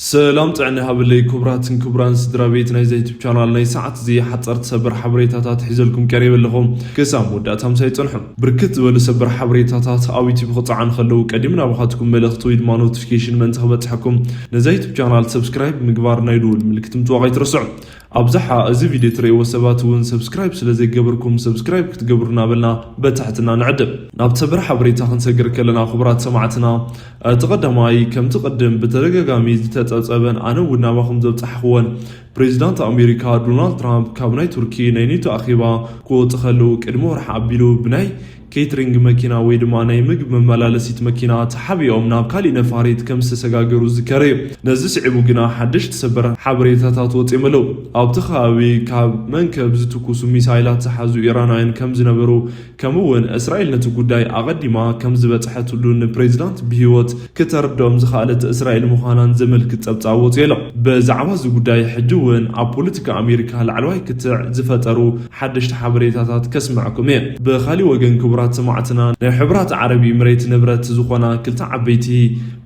ሰላም ጥዕና ሃብለይ ክቡራትን ክቡራን ስድራ ቤት ናይዛ ዩቱብ ቻናል፣ ናይ ሰዓት እዚ ሓፀርቲ ሰበር ሓበሬታታት ሒዘልኩም ቀሪበ ኣለኹ። ክሳብ መወዳእታ ምሳይ ፅንሑ። ብርክት ዝበሉ ሰበር ሓበሬታታት ኣብ ዩቱብ ክፀዓኑ ከለዉ ቀዲሙ ናባኻትኩም መልእኽቲ ወይ ድማ ኖቲፊኬሽን ምእንቲ ክበፅሐኩም ነዛ ዩቱብ ቻናል ሰብስክራይብ ምግባር ናይ ደወል ምልክት ምጥዋቕ ኣይትረስዑ። ኣብዝሓ እዚ ቪድዮ ትርእይዎ ሰባት እውን ሰብስክራይብ ስለ ዘይገበርኩም ሰብስክራይብ ክትገብሩ እናበልና በትሕትና ንዕድም። ናብ ሰበር ሓበሬታ ክንሰግር ከለና ክቡራት ሰማዕትና፣ እቲ ቀዳማይ ከምቲ ቅድም ብተደጋጋሚ ዝተጸብጸበን ኣነ እውን ናባኹም ዘብጻሕክዎን ፕሬዚዳንት ኣሜሪካ ዶናልድ ትራምፕ ካብ ናይ ቱርኪ ናይ ኔቶ ኣኼባ ክወጽእ ከለዉ ቅድሚ ወርሒ ኣቢሉ ብናይ ኬትሪንግ መኪና ወይ ድማ ናይ ምግቢ መመላለሲት መኪና ተሓቢኦም ናብ ካሊእ ነፋሪት ከም ዝተሰጋገሩ ዝዝከር እዩ። ነዚ ስዒቡ ግና ሓደሽቲ ሰበር ሓበሬታታት ወጺኦም ኣለዉ። ኣብቲ ከባቢ ካብ መንከብ ዝትኩሱ ሚሳይላት ዝሓዙ ኢራናውያን ከም ዝነበሩ፣ ከምኡ እውን እስራኤል ነቲ ጉዳይ ኣቐዲማ ከም ዝበጽሐትሉን ንፕሬዚዳንት ብህይወት ክተርድኦም ዝኸኣለት እስራኤል ምዃናን ዘመልክት ጸብጻብ ወጺኡ ኣሎ። ብዛዕባ እዚ ጉዳይ ሕጂ እውን ኣብ ፖለቲካ ኣሜሪካ ላዕለዋይ ክትዕ ዝፈጠሩ ሓደሽቲ ሓበሬታታት ከስምዐኩም እየ። ብኻሊእ ወገን ክቡራት ሰማዕትና፣ ናይ ሕቡራት ዓረብ ኢምሬት ንብረት ዝኾና ክልተ ዓበይቲ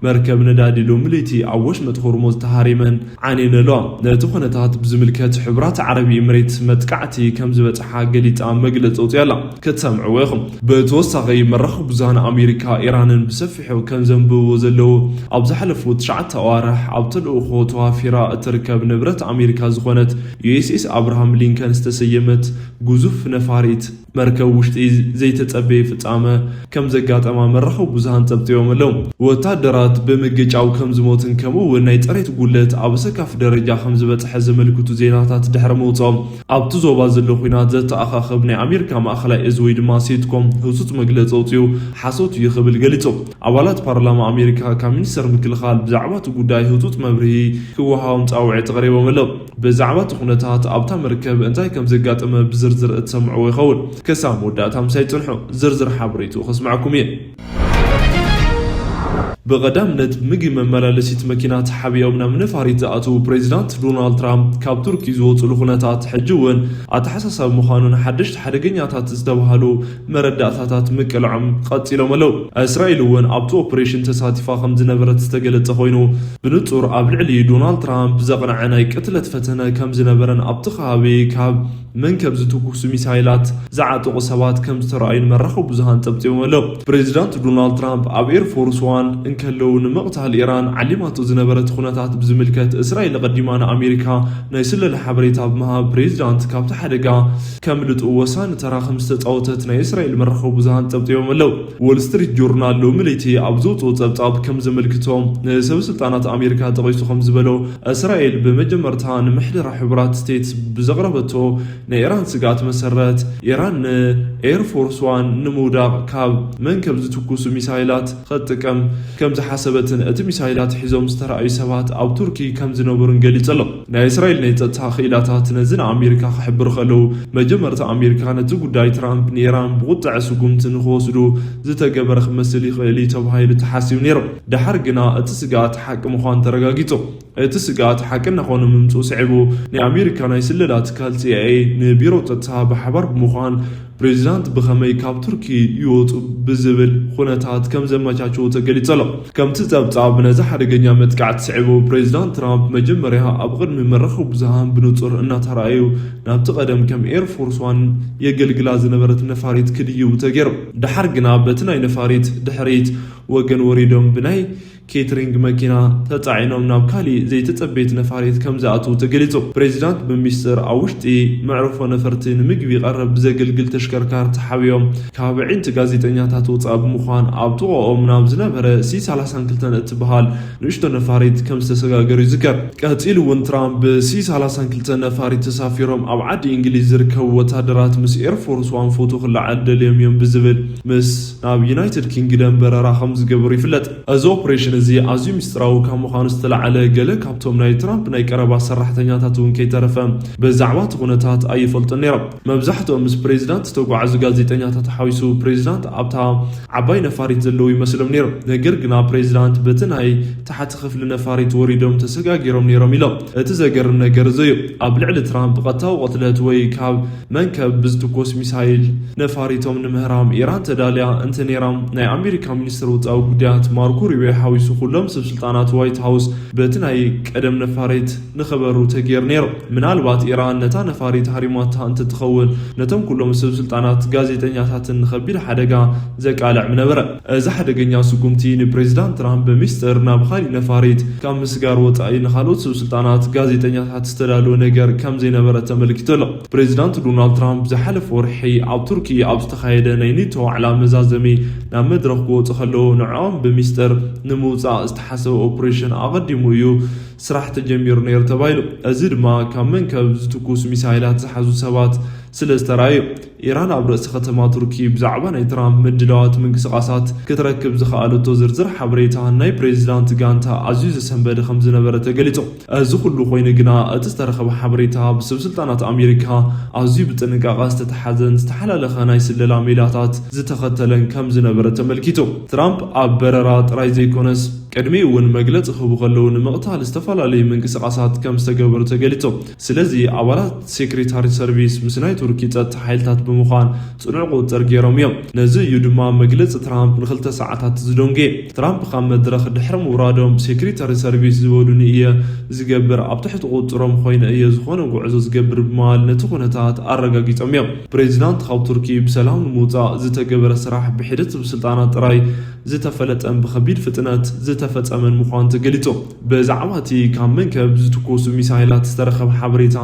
መርከብ ነዳዲ ሎሚ ለይቲ ኣብ ወሽመጥ ሆርሙዝ ተሃሪመን ዓንየን ኣለዋ። ነቲ ኩነታት ብዝምልከት ሕቡራት ዓረብ ኢምሬት መጥቃዕቲ ከም ዝበጽሓ ገሊጻ መግለጺ ኣውጺኣ ኣላ። ክትሰምዕዎ ኢኹም። ብተወሳኺ መራኸቢ ብዙሃን ኣሜሪካ ኢራንን ብሰፊሑ ከም ዘንብብዎ ዘለዉ ኣብ ዝሓለፉ ትሽዓተ ኣዋርሕ ኣብ ተልእኾ ተዋፊራ እትርከብ ንብረት ኣሜሪካ ዝኾነት ዩ ኤስ ኤስ ኣብርሃም ሊንከን ዝተሰየመት ግዙፍ ነፋሪት መርከብ ውሽጢ ዘይተጸበየ ፍጻመ ከም ዘጋጠማ መራኸቢ ብዙሃን ጸብጺቦም ኣለዉ። ወታደራት ብምግጫው ከም ዝሞትን ከምኡ እውን ናይ ጽሬት ጉለት ኣብ ኣሰካፊ ደረጃ ከም ዝበጽሐ ዘመልክቱ ዜናታት ድሕሪ ምውጽኦም፣ ኣብቲ ዞባ ዘሎ ኲናት ዘተኣኻኽብ ናይ ኣሜሪካ ማእኸላይ እዝ ወይ ድማ ሴንትኮም ህጹጽ መግለጺ ኣውጺኡ ሓሶት እዩ ክብል ገሊጹ። ኣባላት ፓርላማ ኣሜሪካ ካብ ሚኒስተር ምክልኻል ብዛዕባ እቲ ጉዳይ ህጹጽ መብርሂ ክወሃቦም ጻውዒት ኣቕሪቦም ኣለዉ። ብዛዕባ እቲ ኩነታት ኣብታ መርከብ እንታይ ከም ዘጋጠመ ብዝርዝር እትሰምዕዎ ይኸውን። ክሳብ መወዳእታ ምሳይ ጽንሑ፣ ዝርዝር ሓበሬትኡ ከስምዓኩም እየ። ብቐዳምነት ምግቢ መመላለሲት መኪና ተሓቢኦም ናብ ነፋሪት ዝኣተዉ ፕሬዚዳንት ዶናልድ ትራምፕ ካብ ቱርኪ ዝወፅሉ ኩነታት ሕጂ እውን ኣተሓሳሳቢ ምዃኑን ሓደሽቲ ሓደገኛታት ዝተባህሉ መረዳእታታት ምቅልዖም ቀፂሎም ኣለዉ። እስራኤል እውን ኣብቲ ኦፕሬሽን ተሳቲፋ ከም ዝነበረት ዝተገለጸ ኮይኑ፣ ብንጹር ኣብ ልዕሊ ዶናልድ ትራምፕ ዘቕንዐ ናይ ቅትለት ፈተነ ከም ዝነበረን ኣብቲ ከባቢ ካብ መንከብ ዝትኩሱ ሚሳይላት ዝዓጠቑ ሰባት ከም ዝተረኣዩን መራኸቢ ብዙሃን ጸብጺቦም ኣለዉ። ፕሬዚዳንት ዶናልድ ትራምፕ ኣብ ኤር ፎርስ ዋን እንከለዉ ንምቕታል ኢራን ዓሊማቶ ዝነበረት ኩነታት ብዝምልከት እስራኤል ኣቐዲማ ንኣሜሪካ ናይ ስለላ ሓበሬታ ብምሃብ ፕሬዚዳንት ካብቲ ሓደጋ ከምልጡ ወሳኒ ተራ ከም ዝተጻወተት ናይ እስራኤል መራኸቢ ብዙሃን ጸብጺቦም ኣለዉ። ዎል ስትሪት ጆርናል ሎሚ ለይቲ ኣብ ዘውጽኦ ጸብጻብ ከም ዘመልክቶ ንሰበ ስልጣናት ኣሜሪካ ጠቒሱ ከም ዝበሎ እስራኤል ብመጀመርታ ንምሕደራ ሕቡራት ስቴትስ ብዘቕረበቶ ናይ ኢራን ስግኣት መሰረት፣ ኢራን ንኤር ፎርስ ዋን ንምውዳቕ ካብ መንከብ ዝትኩሱ ሚሳይላት ክትጥቀም ከም ዝሓሰበትን እቲ ሚሳይላት ሒዞም ዝተራእዩ ሰባት ኣብ ቱርኪ ከም ዝነበሩን ገሊጹ ኣሎ። ናይ እስራኤል ናይ ጸጥታ ክኢላታት ነዚ ንኣሜሪካ ክሕብሩ ከለዉ፣ መጀመርታ ኣሜሪካ ነቲ ጉዳይ ትራምፕ ንኢራን ብቁጥዐ ስጉምቲ ንክወስዱ ዝተገበረ ክመስል ይኽእል እዩ ተባሂሉ ተሓሲቡ ነይሩ። ደሓር ግና እቲ ስግኣት ሓቂ ምዃኑ ተረጋጊጹ። እቲ ስግኣት ሓቂ እናኾነ ምምጽኡ ስዒቡ፣ ናይ ኣሜሪካ ናይ ስለላ ትካል ሲ ኣይ ኤ ንቢሮ ጸጥታ ብሓባር ብምዃን ፕሬዚዳንት ብኸመይ ካብ ቱርኪ ይወጹ ብዝብል ኩነታት ከም ዘመቻችዎ ተገሊጹ ኣሎ። ከምቲ ጸብጻብ፣ ነዚ ሓደገኛ መጥቃዕቲ ስዒቡ ፕሬዚዳንት ትራምፕ መጀመርያ ኣብ ቅድሚ መራኸቢ ብዙሃን ብንጹር እናተራእዩ ናብቲ ቀደም ከም ኤር ፎርስ ዋን የገልግላ ዝነበረት ነፋሪት ክድይቡ ተገይሩ። ደሓር ግና በቲ ናይ ነፋሪት ድሕሪት ወገን ወሪዶም ብናይ ኬትሪንግ መኪና ተጻዒኖም ናብ ካሊእ ዘይተጸበየት ነፋሪት ከም ዝኣትዉ ተገሊጹ። ፕሬዚዳንት ብሚስጥር ኣብ ውሽጢ መዕርፎ ነፈርቲ ንምግቢ ይቐርብ ብዘገልግል ተሽከርካሪ ተሓቢኦም ካብ ኣዒንቲ ጋዜጠኛታት ወጻኢ ብምዃን ኣብ ጥቕኦም ናብ ዝነበረ ሲ ሰላሳን ክልተን እትበሃል ንእሽቶ ነፋሪት ከም ዝተሰጋገሩ ይዝከር። ቀጺሉ እውን ትራምፕ ብሲ ሰላሳን ክልተን ነፋሪት ተሳፊሮም ኣብ ዓዲ እንግሊዝ ዝርከቡ ወታደራት ምስ ኤር ፎርስ ዋን ፎቶ ክለዓል ደልዮም እዮም ብዝብል ምስ ናብ ዩናይትድ ኪንግደም በረራ ከም ዝገበሩ ይፍለጥ። እዚ ኦፕሬሽን እዚ ኣዝዩ ምስጢራዊ ካብ ምዃኑ ዝተላዓለ፣ ገለ ካብቶም ናይ ትራምፕ ናይ ቀረባ ሰራሕተኛታት እውን ከይተረፈ ብዛዕባ እቲ ኩነታት ኣይፈልጡን ነይሮም። መብዛሕትኦም ምስ ፕሬዚዳንት ዝተጓዓዙ ጋዜጠኛታት ሓዊሱ፣ ፕሬዚዳንት ኣብታ ዓባይ ነፋሪት ዘለዉ ይመስሎም ነይሮም። ነገር ግና ፕሬዚዳንት በቲ ናይ ታሕቲ ክፍሊ ነፋሪት ወሪዶም ተሰጋጊሮም ነይሮም ኢሎም። እቲ ዘገርም ነገር እዚ እዩ። ኣብ ልዕሊ ትራምፕ ቀጥታዊ ቅትለት ወይ ካብ መንከብ ብዝትኮስ ሚሳይል ነፋሪቶም ንምህራም ኢራን ተዳልያ እንተነይራ፣ ናይ ኣሜሪካ ሚኒስትር ወጻኢ ጉዳያት ማርኮ ሩቢዮ ሓዊሱ ንኩሎም ሰብ ስልጣናት ዋይት ሃውስ በቲ ናይ ቀደም ነፋሪት ንኸበሩ ተገይሩ ነይሩ። ምናልባት ኢራን ነታ ነፋሪት ሃሪማታ እንተትኸውን፣ ነቶም ኩሎም ሰብ ስልጣናት ጋዜጠኛታትን ንኸቢድ ሓደጋ ዘቃልዕ ምነበረ። እዚ ሓደገኛ ስጉምቲ ንፕሬዚዳንት ትራምፕ ብሚስጥር ናብ ካሊእ ነፋሪት ካብ ምስጋር ወጻኢ ንኻልኦት ሰብ ስልጣናት ጋዜጠኛታት ዝተዳለወ ነገር ከም ዘይነበረ ተመልኪቱ ኣሎ። ፕሬዚዳንት ዶናልድ ትራምፕ ዝሓለፈ ወርሒ ኣብ ቱርኪ ኣብ ዝተኻየደ ናይ ኔቶ ዋዕላ መዛዘሚ ናብ መድረኽ ክወጹ ከለዉ ንዕኦም ብሚስጥር ንምውጻእ ዝተሓሰበ ኦፕሬሽን ኣቐዲሙ እዩ ስራሕ ተጀሚሩ ነይሩ ተባሂሉ። እዚ ድማ ካብ መንከብ ዝትኩስ ሚሳይላት ዝሓዙ ሰባት ስለ ዝተራእዩ፣ ኢራን ኣብ ርእሲ ከተማ ቱርኪ ብዛዕባ ናይ ትራምፕ ምድላዋት ምንቅስቓሳት ክትረክብ ዝኸኣለቶ ዝርዝር ሓበሬታ ናይ ፕሬዚዳንት ጋንታ ኣዝዩ ዘሰንበደ ከም ዝነበረ ተገሊጹ። እዚ ኩሉ ኮይኑ ግና፣ እቲ ዝተረኸበ ሓበሬታ ብሰብ ስልጣናት ኣሜሪካ ኣዝዩ ብጥንቃቐ ዝተተሓዘን ዝተሓላለኸ ናይ ስለላ ሜላታት ዝተኸተለን ከም ዝነበረ ተመልኪቱ። ትራምፕ ኣብ በረራ ጥራይ ዘይኮነስ፣ ቅድሚኡ እውን መግለጺ ክህቡ ከለዉ ንምቕታል ዝተፈላለዩ ምንቅስቓሳት ከም ዝተገበሩ ተገሊጹ። ስለዚ ኣባላት ሴክሬታሪ ሰርቪስ ምስ ናይ ቱርኪ ጸጥታ ሓይልታት ብምዃን ጽኑዕ ቁጽጽር ገይሮም እዮም። ነዚ እዩ ድማ መግለጺ ትራምፕ ንክልተ ሰዓታት ዝደንጎየ። ትራምፕ ካብ መድረኽ ድሕሪ ምውራዶም፣ ሴክሬታሪ ሰርቪስ ዝበሉኒ እየ ዝገብር፣ ኣብ ትሕቲ ቁጽሮም ኮይነ እየ ዝኾነ ጉዕዞ ዝገብር ብምባል ነቲ ኩነታት ኣረጋጊጾም እዮም። ፕሬዚዳንት ካብ ቱርኪ ብሰላም ንምውጻእ ዝተገበረ ስራሕ ብሒደት ስልጣናት ጥራይ ዝተፈለጠን ብኸቢድ ፍጥነት ዝተፈጸመን ምዃኑ ተገሊጹ። ብዛዕባ እቲ ካብ መንከብ ዝትኮሱ ሚሳይላት ዝተረኸበ ሓበሬታ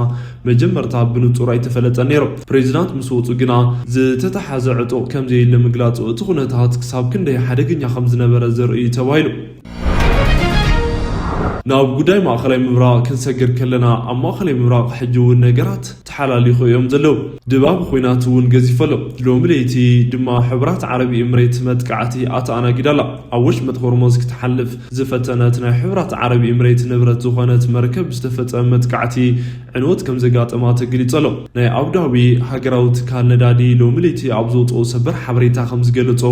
መጀመርታ ብንጹር ኣይተፈለጠን ነይሩ። ፕሬዚዳንት ምስ ወጹ ግና ዝተተሓዘ ዕጡቕ ከም ዘየለ ምግላጹ እቲ ኩነታት ክሳብ ክንደይ ሓደገኛ ከም ዝነበረ ዘርኢ እዩ ተባሂሉ። ናብ ጉዳይ ማእኸላይ ምብራቕ ክንሰግር ከለና፣ ኣብ ማእኸላይ ምብራቕ ሕጂ እውን ነገራት ተሓላሊኹ እዮም ዘለዉ። ድባብ ኹናት እውን ገዚፉ ኣሎ። ሎሚ ለይቲ ድማ ሕቡራት ዓረብ ኤምሬት መጥቃዕቲ ኣተኣናጊዳ ኣላ። ኣብ ወሽመጥ ሆርሞዝ ክትሓልፍ ዝፈተነት ናይ ሕቡራት ዓረብ ኤምሬት ንብረት ዝኾነት መርከብ ዝተፈጸመ መጥቃዕቲ ዕንወት ከም ዘጋጠማ ተገሊጹ ኣሎ። ናይ ኣቡዳቢ ሃገራዊ ትካል ነዳዲ ሎሚ ለይቲ ኣብ ዘውጽኦ ሰበር ሓበሬታ ከም ዝገለጾ፣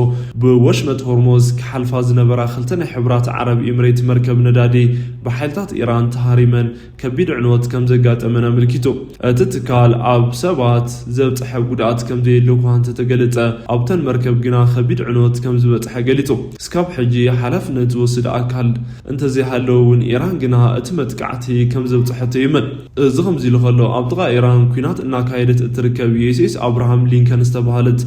ብወሽመጥ ሆርሞዝ ክሓልፋ ዝነበራ ክልተ ናይ ሕቡራት ዓረብ ኤምሬት መርከብ ነዳዲ ብሓይልታት ኢራን ተሃሪመን ከቢድ ዕንወት ከም ዘጋጠመን ኣመልኪቱ። እቲ ትካል ኣብ ሰባት ዘብጽሐ ጉድኣት ከም ዘየለ እኳ እንተተገለጸ፣ ኣብተን መርከብ ግና ከቢድ ዕንወት ከም ዝበጽሐ ገሊጹ። እስካብ ሕጂ ሓላፍነት ዝወስድ ኣካል እንተዘይሃለወ እውን፣ ኢራን ግና እቲ መጥቃዕቲ ከም ዘብጽሐቶ ይእመን። እዚ ከምዚ ኢሉ ከሎ፣ ኣብ ጥቓ ኢራን ኲናት እናካየደት እትርከብ ዩ ኤስ ኤስ ኣብርሃም ሊንከን ዝተባህለት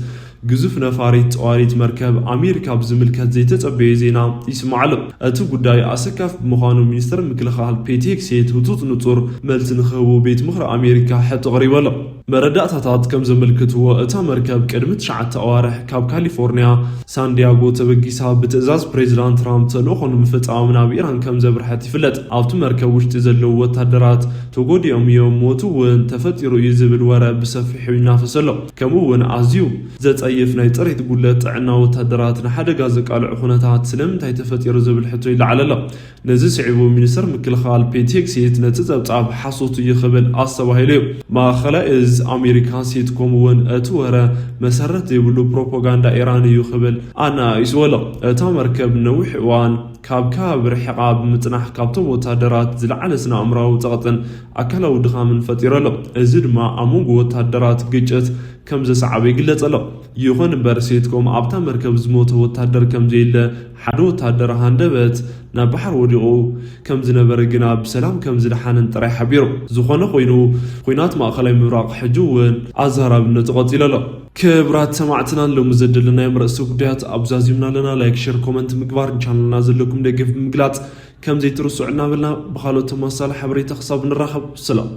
ግዙፍ ነፋሪት ጠዋሪት መርከብ ኣሜሪካ ብዝምልከት ዘይተጸበየ ዜና ይስማዕ ኣሎ። እቲ ጉዳይ ኣሰካፊ ብምዃኑ፣ ሚኒስተር ምክልኻል ፔት ሄግሴት ህጹጽ ንጹር መልሲ ንክህቡ ቤት ምኽሪ ኣሜሪካ ሕቶ ኣቕሪቡ ኣሎ። መረዳእታታት ከም ዘመልክትዎ፣ እታ መርከብ ቅድሚ ትሽዓተ ኣዋርሕ ካብ ካሊፎርኒያ ሳንዲያጎ ተበጊሳ ብትእዛዝ ፕሬዚዳንት ትራምፕ ተልእኾ ንምፍጻም ናብ ኢራን ከም ዘብርሐት ይፍለጥ። ኣብቲ መርከብ ውሽጢ ዘለዉ ወታደራት ተጎዲኦም እዮም፣ ሞት እውን ተፈጢሩ እዩ ዝብል ወረ ብሰፊሑ ይናፈስ ኣሎ። ከምኡ እውን ኣዝዩ ዘጸይፍ ናይ ጽሬት ጉድለት ጥዕና ወታደራት ንሓደጋ ዘቃልዑ ኩነታት ስለምንታይ ተፈጢሩ ዝብል ሕቶ ይለዓል ኣሎ። ነዚ ስዒቡ ሚኒስተር ምክልኻል ፔት ሄግሴት ነቲ ጸብጻብ ሓሶት እዩ ክብል ኣስተባሂሉ እዩ። ማእኸላይ እዝ ኣሜሪካ ሴንትኮም እውን እቲ ወረ መሰረት ዘይብሉ ፕሮፓጋንዳ ኢራን እዩ ክብል ኣነኣኢስዎ ኣሎ። እታ መርከብ ነዊሕ እዋን ካብ ከባቢ ርሒቓ ብምጽናሕ ካብቶም ወታደራት ዝለዓለ ስነ ኣእምራዊ ጸቕጥን ኣካላዊ ድኻምን ፈጢሩ ኣሎ። እዚ ድማ ኣብ መንጎ ወታደራት ግጭት ከም ዘሰዓበ ይግለጽ ኣሎ። ይኹን እምበር ሴንትኮም ኣብታ መርከብ ዝሞተ ወታደር ከም ዘየለ፣ ሓደ ወታደር ሃንደበት ናብ ባሕሪ ወዲቑ ከም ዝነበረ ግና ብሰላም ከም ዝደሓነን ጥራይ ሓቢሩ። ዝኾነ ኮይኑ፣ ኲናት ማእኸላይ ምብራቕ ሕጂ እውን ኣዘራራብነቱ ቀጺሉ ኣሎ። ክቡራት ሰማዕትና፣ ሎሚ ዘደለናዮም ርእሰ ጉዳያት ኣብዛዚምና ኣለና። ላይክ፣ ሸር፣ ኮመንት ምግባር፣ ንቻነልና ዘለኩም ደገፍ ብምግላጽ ከም ዘይትርስዑ እናበልና፣ ብኻልኦት ተመሳሳሊ ሓበሬታ ክሳብ ንራኸብ፣ ሰላም።